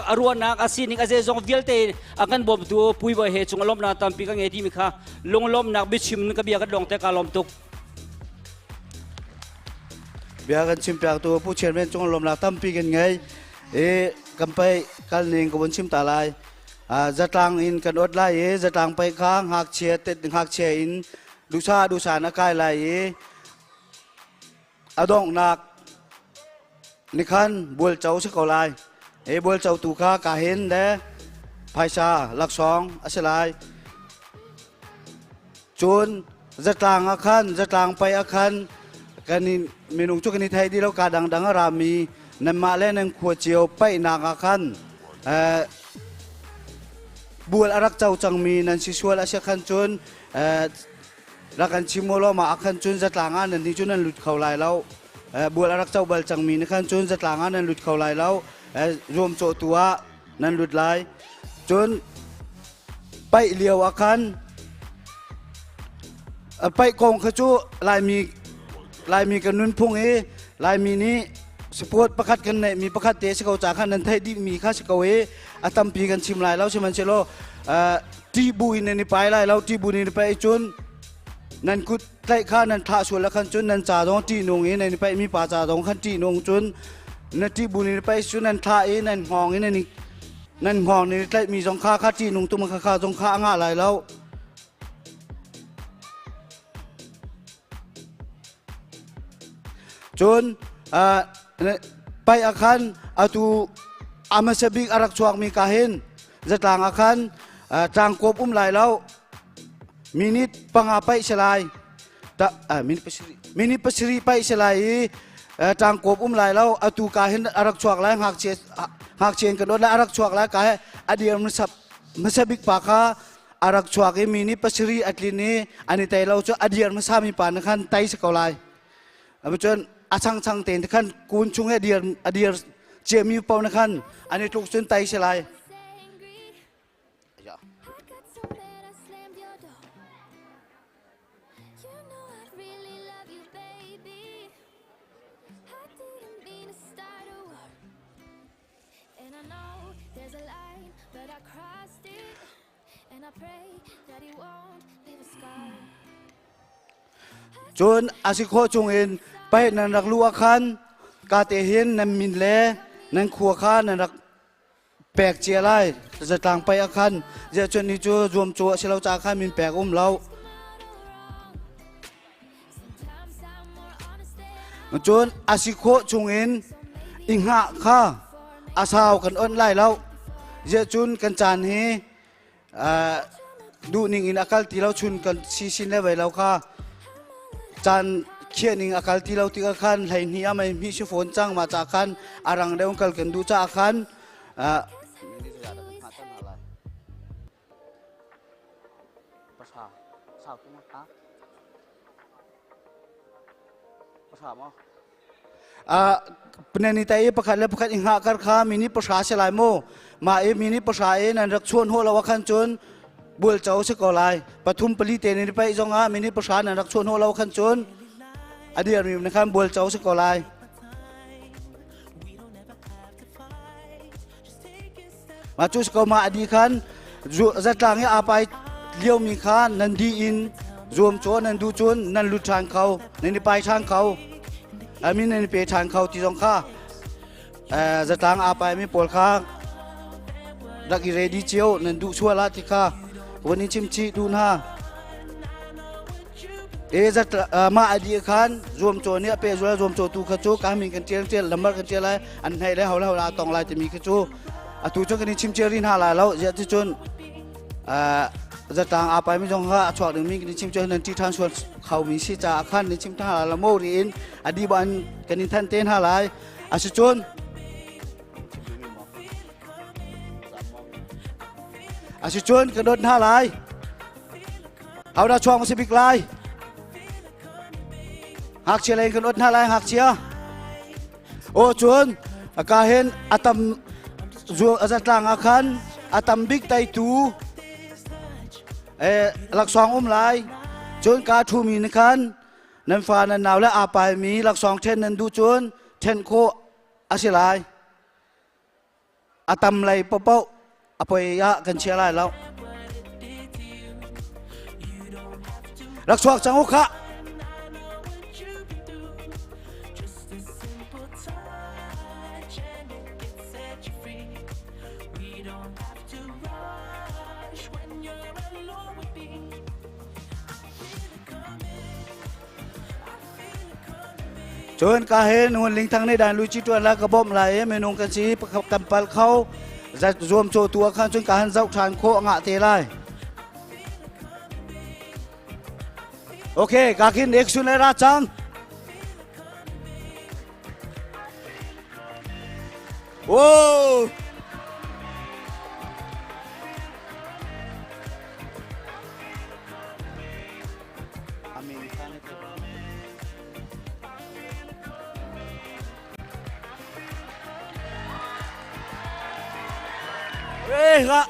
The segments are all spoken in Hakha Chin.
A ruahnak, a sining, a zeizong vialte a kan bawmtu Pui Bawi he cung lawmhnak tampi ka ngei timi kha lunglawmhnak biachim ka bia kan lawng te ka lawm tuk. Bia kan chim piak tu Pu Chairman cung lawmnak tampi kan ngei. E kan pai kal ning ka vun chim ta lai. Zatlang in kan ot lai i zatlang pai kha ngakchia tet ngakchia in dusa dusa na kai lai i a donghnak nikhan bualco si ko lai. Hi bualco tu kha ka hin le phaisa laksawng a si lai. Cun zatlang ah khan zatlang pai ah khan kan in minung cu kan i thei dih lo ka dangdang a rami nanmah le nan khua cio paihnak ah khan bual a rak co cangmi nan si sual a si khan cun Rak kan chim u law mah ah khan cun zatlang ah nan nih cu nan lut kho lai lo. Bual a rak co bal cangmi nih khan cun zatlang ah nan lut kho lai lo. Zuamcawhtu ah nan lut lai. Cun paih lio ah khan paih kong kha cu Laimi Laimi kan nunphung i Laimi nih sport pakhat kan neihmi pakhat te si ko ca khan nan theih dihmi kha si ko i a tampi kan chim lai lo sihmanhsehlaw ṭih bu in nan i pai lai lo ṭih bu in i paih cun nan kut tlaih kha nan thlah sual khan cun nan ca zong ṭihnung i nan i paihmi pa ca zong khan ṭihnung cun na ṭih bu in i paih cun nan thlah i nan hngawng i nan i nan hngawng in i tlaihmi zong kha kha ṭihnung tum kha kha zong kha a ngah lai lo. Cun paih ah khan atu a hmasa bik a rak chuakmi ka hin zatlang ah khan tlangkawp um lai lo minute 5 paih si lai minute 7 paih si lai i tlangkawp um lai lo atu ka hin a rak chuak lai ngakchia ngakchia in kan dawt lai a rak chuak lai ka he a dir hmasa bik pa kha a rak chuak i mi nih 7 a tlin i an i tei lo cu a dir hmasa mi pa nih khan tei si ko lai cun a changchang tein khan kun chung i a dir ciami paoh na khan an i tluk cun tei si lai. Cun a si khawh chungin paih nan rak luh ah khan ka te hin nan min le nan khua kha nan rak pek cia lai. Zatlang paih ah khan ziah cun ni cu zuamcaw a si lo caah khan min pek um lo. Cun a si khawh chungin i hngah kha a sau kan onh lai lo. Ziah cun kan caan hi duhning in a kal ti lo chun kan si sin le vei lo kha caan khiah ning a kal ti lo tikah khan 12 a mei hmi si fawn cang ma ca khan a rang deuh kal kan duh caah khan Pneni ta i pakhat le pakhat i hngah kar kha minute 10 si lai mu. Mah i minute 10 i nan rak chuan hawh lo khan cun bualco si ko lai. Pathum pali te nan i paih zong ah minute 10 nan rak chuan hawh lo khan cun a dirmi na khan bualco si ko lai. Mah cu si ko ma adi khan zatlang i aa pai liomi kha nan di in zuam caw nan duh cun nan lut ṭhan kho, nan i pai ṭhan kho, min nan i pe ṭhan kho ti zong kha zatlang aa paimi pawl kha rak i ready cio nan duh sual ah ti kha vun in chim chih duh hna. E zat mah a dih khan zuamcaw nih a pehzul zuamcawtu kha cu ka min kan ṭial ṭial lamar kan ṭial lai an hnaih le ho le ho la tong lai timi kha cu atu cu kan i chim cia rih hna lai lo ziah ti cun zatlang aa pai mi zong kha a chuak ding mi kan i chim cia nan ṭi ṭhan sual kho mi si caah khan ni chim ṭhan la mo ri in a di ban kan in than te hna lai asicun asicun kan dawt hna lai Hodah chuang si bik lai? Ngakchia lei kan ot hna lai ngakchia. Aw cun ka hin atam zatlang ah khan atam bik teitu laksawng um lai. Cun ka ṭhumi nih khan nan fa nan nau le aa paimi laksawng ṭhen nan duh cun ṭhen khawh a si lai. A tam lei paohpaoh a poi ah kan chia lai lo. Rak chuak cang u khah. Cun ka he Ngun Ling Thang nih dan luci tuan la ka bawmh lai i minung kan si kan pal kho zuam caw tu ah khan cun ka han zoh ṭhan khawh ngah te lai. Okay, ka khin action le ra cang. Whoa! Ê, ra.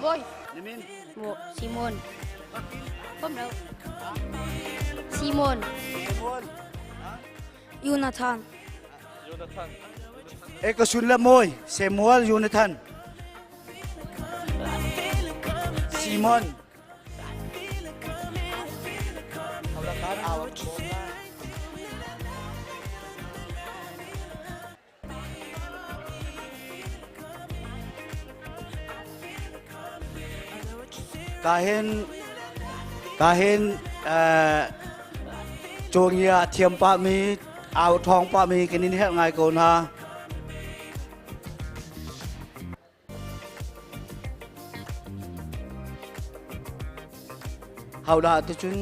Boy. Simon. Bom đâu. Simon. Jonathan. E ka sun la moi Samuel Jonathan. Simon. Kahin kahin cawngia thiam pahmi au ṭhawng pahmi kan in herh ngai ko hna. Hodah ticun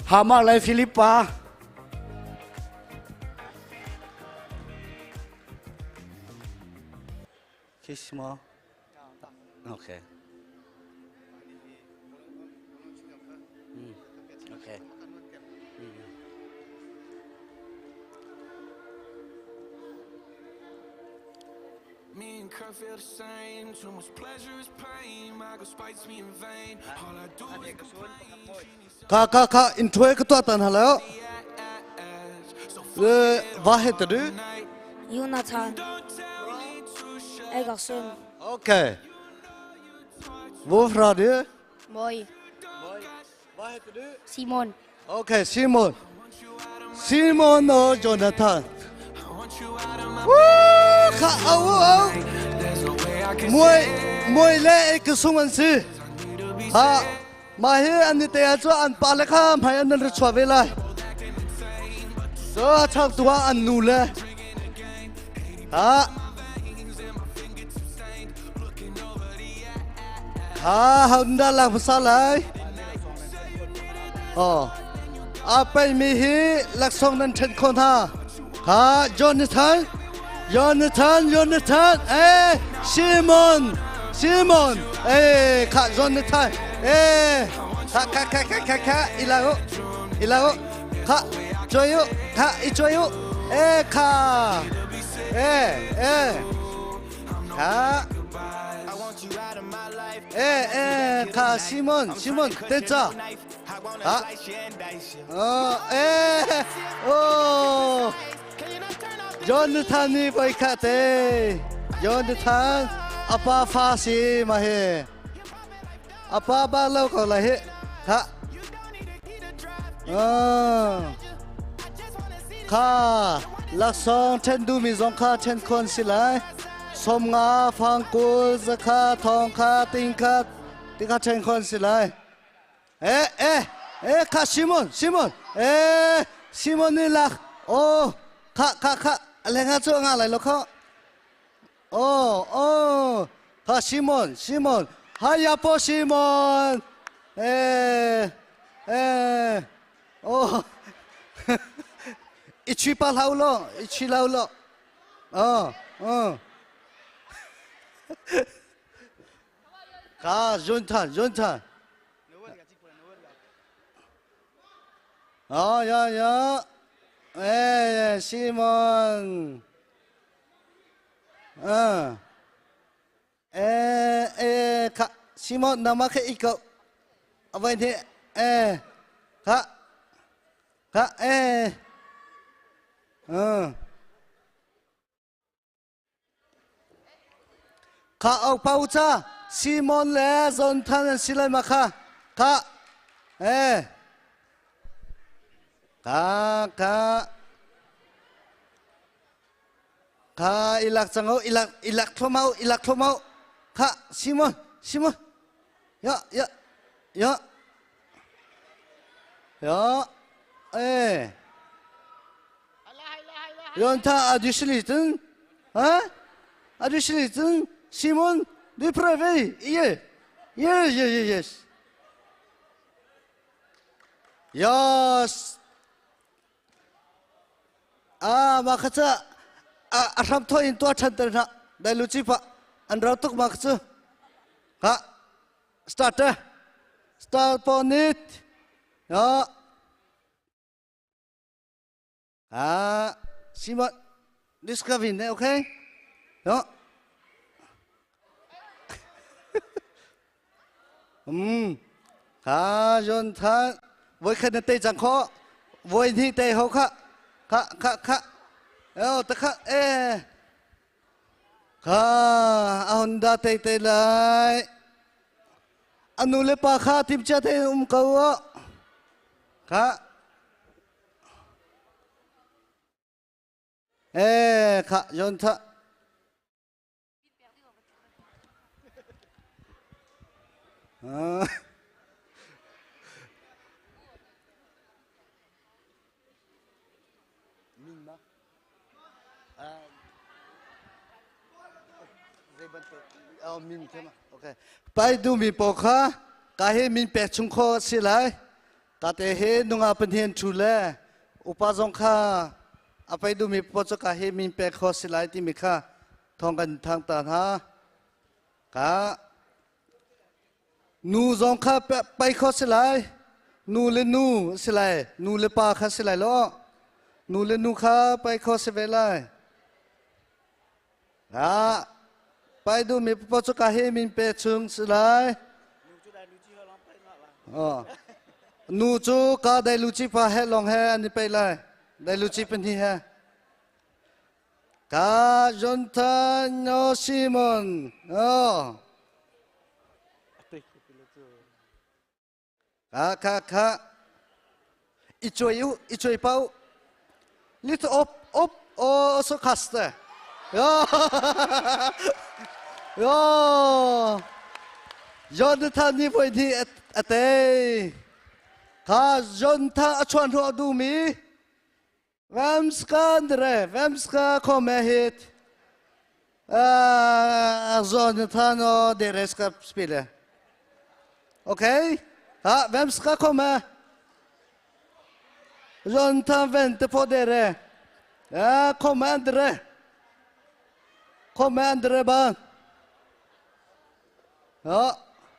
Hamar le Philippa Kismo Okay. Okay. Me and Kurt feel the same. Too much pleasure is pain. My girl spites me in vain. All I do is complain. Ka ka ka intro ka tua tan halo. Le va he te du. Jonathan. Egerson. Okay. Wo fra du? Moi. Simon. Okay, Simon. Simon o Jonathan. Woo, kha au au. Muai muai le ek sung an si. Ha ma hi an ni te chu an pa le kha mai an ri chua ve lai. So chak tua an nu le. Ha Ha Honda lak hmasa lai. Oh. A peimi hi laksawng nan ṭhen khawh hna. Ha Jonathan, Jonathan, Jonathan, eh Simon, Simon, eh kha Jonathan, eh kha kha kha kha kha kha ila u, ila u, kha choi u, kha i choi u, eh kha, eh eh kha Eh eh kha Simon Simon techa ha oh eh oh Jonathan ni poi kha te Jonathan apa fa si ma he apa ba lo ko la he kha oh kha laksawng ṭhen duhmi zong kha ṭhen khon si lai som nga fang kul zakha thong kha ting kha ti kha ṭhen khon si lai eh eh eh kha Simon Simon eh Simon ni lak oh kha kha kha lenga chu nga lai lo kho Oh, oh, ha Simon, Simon, ha po Simon. Eh, eh, oh. I chui pa hlau lo, i chui lau lo. Oh, oh. Ka Jonathan, Jonathan. Oh, ya, ya. Eh, Simon. Ah. Eh, eh, kha Simon nama khe iko. Avai the eh kha kha eh. Ah. Kha au pau cha Simon le Jonathan an si lai ma kha kha eh kha kha kha ilak chang ilak ilak thlomau ilak thlomau kha Simon Simon ya ya ya ya eh Yonta additionally ha additionally Simon du prøver yeah yes yes yes yes yes ah ma kha cha a hram tho in tua than ter na dai lu chi pa an rau tuk ma kha chu ha start start ponit ya Ah, Simon, discovery ne, okay? No. Um. Ha, yon tha, voi khat na te chang kho, voi ni te ho kha, kha kha kha. Eo ta kha e. Kha, a Honda te te lai. Anu le pa kha tim cha te um ko. Kha. Eh, kha yon tha. Ah. Min the ma. Okay. Pai du mi po kha ka he min pek chung kho si lai. Ka te he nunga panhian thu le upa zong kha a pai du mi po chu ka he min pek kho si lai ti mi kha thong kan thang ta na. Ka nu zong kha pai kho si lai. Nu le nu si lai. Nu le pa kha si lai lo. Nu le nu kha pai kho si ve lai. Ha pai du mi po chu ka he min pe chung si lai. Oh. Nu chu ka dai lu chi pa he long he ani pe lai. Dai lu chi pen hi he. Ka Jonathan no Simon. Oh. Ka ka ka. I choi u, i choi pau. Litt opp, opp og så kaste. Ja. Ja. Jonathan ni voi ni ate. Ka Jonathan a chuan hu du mi. Vem ska andre? Vem ska komme hit? Jonathan og dere skal spille. Ok? Ja, hvem skal komme? Jonathan venter på dere. Ja, komme andre. Komme andre barn. Ja.